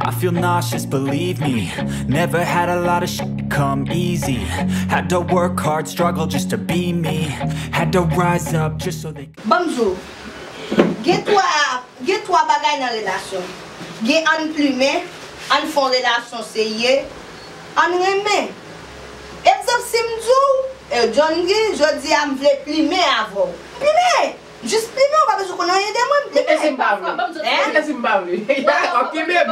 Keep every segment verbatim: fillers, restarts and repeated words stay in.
I feel nauseous, believe me. Never had a lot of shit come easy. Had to work hard, struggle just to be me. Had to rise up just so they Ban m di w, gen twa, gen twa bagay nan relasyon. Gen ann plimen, ann fè yon relasyon serye, ann renmen. Egzanp, si m di w, eh, John Guy, jodi a m vle plimen avè w. Plimen! Jis plimen, ou pa bezwen konn anyen de mwen, m plimen. Mete si m pa vle. Hein? Mete si m pa vle. Ok, menm.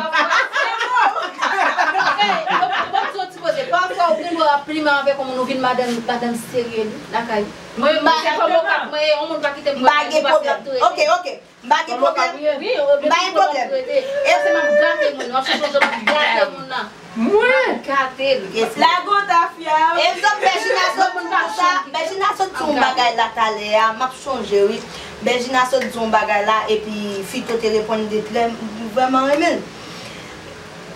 Pafwa, ou gen dwa ap plimen avèk yon moun, ou vin madanm, madanm serye li, lakay. Mwen, mwen, se kòm okap, mwen, yon moun pa kite m. M pa gen pwoblèm. Ok, ok. M pa gen pwoblèm. M pa gen pwoblèm. E se m ap gate moun, w ap chèche jan pou gate moun nan. Mwen. M ap gate l. Lago tafya. Egzanp, Bèjina sot di m konsa, Bèjina sot di yon bagay la talè a, m ap chonje, wi. Bèjina sot di yon bagay la, epi Fito te reponn de trè, m vrèman renmen l.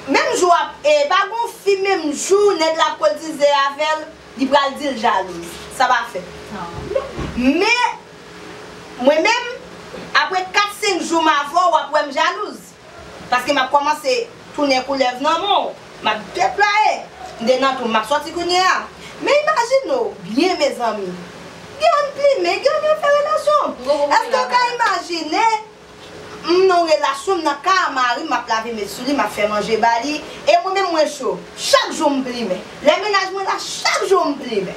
Menm jou ap, e, pa gon fi menm jou nèg la ap kotize avè l, li pral di l jalouz. Sa pa fèt. Men, mwen menm, apre kat senk jou m avè w, w ap wè m jalouz. Paske m ap kòmanse tounen koulèv nan men w. M ap deplwaye. M te nan tou, m ap sòti kounye a. Men imajine w byen, mezanmi. Gen ann plimen, gen ann fè relasyon. Èske w ka imajine m nan yon relasyon, m nan kay a mari m, m ap lave men sou li, m ap fè manje ba li, e mwen menm mwen cho. Chak jou m plimen. Lè mennaj mwen la, chak jou m plimen.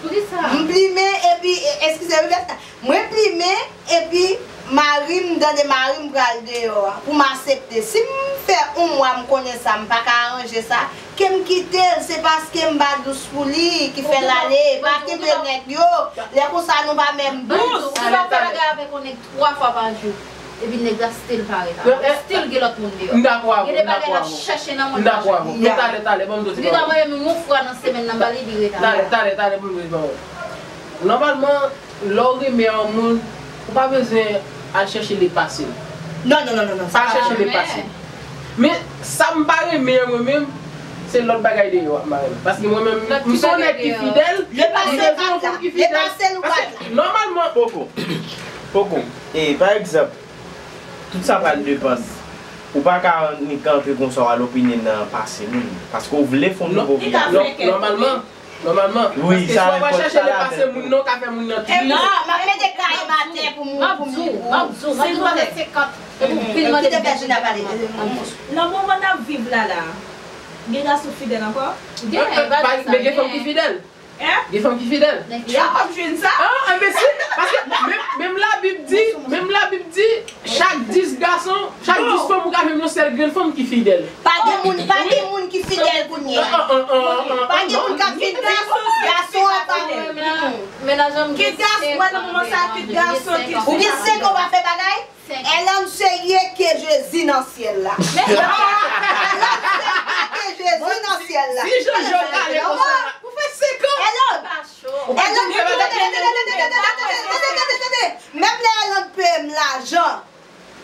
Poukisa? M plimen, epi, e, eskize m, Vesta. Mwen plimen, epi mari m, m tande mari m pral deyò a, pou m aksepte. Si m fè yon mwa m konnen sa, m pa ka aranje sa, ke m kite l, se paske m pa dous pou li ki fè l ale. Pa kenbe nèg yo. Lè konsa nou pa menm dous. Si w ap fè bagay avèk yon nèg twa fwa pa jou, epi nèg la still parèt avè w, still gen lòt moun deyò. M dakò avè w, m dakò avè w. Gen de bagay l ap chèche nan moun pa jwenn. M dakò avè w. Men talè, talè, ban m di w. Li ka voye m yon fwa nan semèn nan, m ba li, li rete avè w. Talè, talè, talè, ban m di w. Nòmalman, lè w renmen yon moun, ou pa bezwen al chèche lèpase l. Non, non, non, non, non, sa pa chèche lèpase l. Men sa m pa renmen an mwen menm, se lòt bagay deyò a m pa renmen. Paske mwen menm, m se yon nèg ki fidèl, m bezwen yon fanm ki fidèl. Paske nòmalman, poko, poko. E, pa egzanp, tout sa pral depann. Ou pa ka annik kanpe konsa w al opine nan pase moun. Paske w vle fè yon nouvo vi. Nòmalman, Nòmalman, paske si w ap chèche lèpase moun nan, w ka fè moun nan tris. Non, m ap mete kay m atè pou m, pou m, pou m. M ap di w, m ap di w, m ap di w, senkant. Epi w vin mande m. Kite Bèjina pale. Nan moman n ap viv la la, gen gason fidèl ankò? Gen, men gen fanm ki fidèl. Gen fanm ki fidèl. Jan w ap jwenn sa? Ah, enbesil. Paske menm, menm Labib di, menm Labib di, Chak dis gason, chak dis fanm, ou ka jwenn yon sèl grenn fanm ki fidèl. Pa gen moun, pa gen moun ki fidèl kounye a. Pa gen moun k ap fidèl. Gason an pa. Kit gason, wè nan moman sa, kit gason, kit fi. Ou gen senk an w pa fè bagay? Èlàn serye ke Jezi nan syèl la. Èlàn serye ke Jezi nan syèl la. Si Jojo kale konsa, ou fè senk an. Èlàn. Èlàn, tande, tande, tande. Menm lè Èlàn peye m lajan,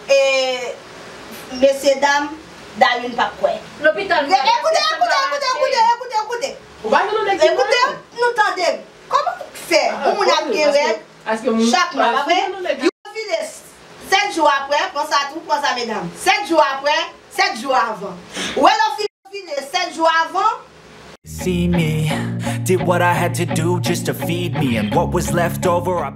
E, mesye dam, Darwin p ap kwè. Lopital. Ekoute, ekoute, ekoute, ekoute, ekoute, ekoute. Ou pa jwenn yon nèg ki mare? Ekoute, nou tande m. Kòman w fè yon moun ap gen règ chak mwa, pa vre? Yo vile sèt jou apre, pran sa tou, pran sa medam. Sèt jou apre, sèt jou avan. Ou wè lè w fin vile sèt jou avan, See me, did what I had to do just to feed me, and what was left over, I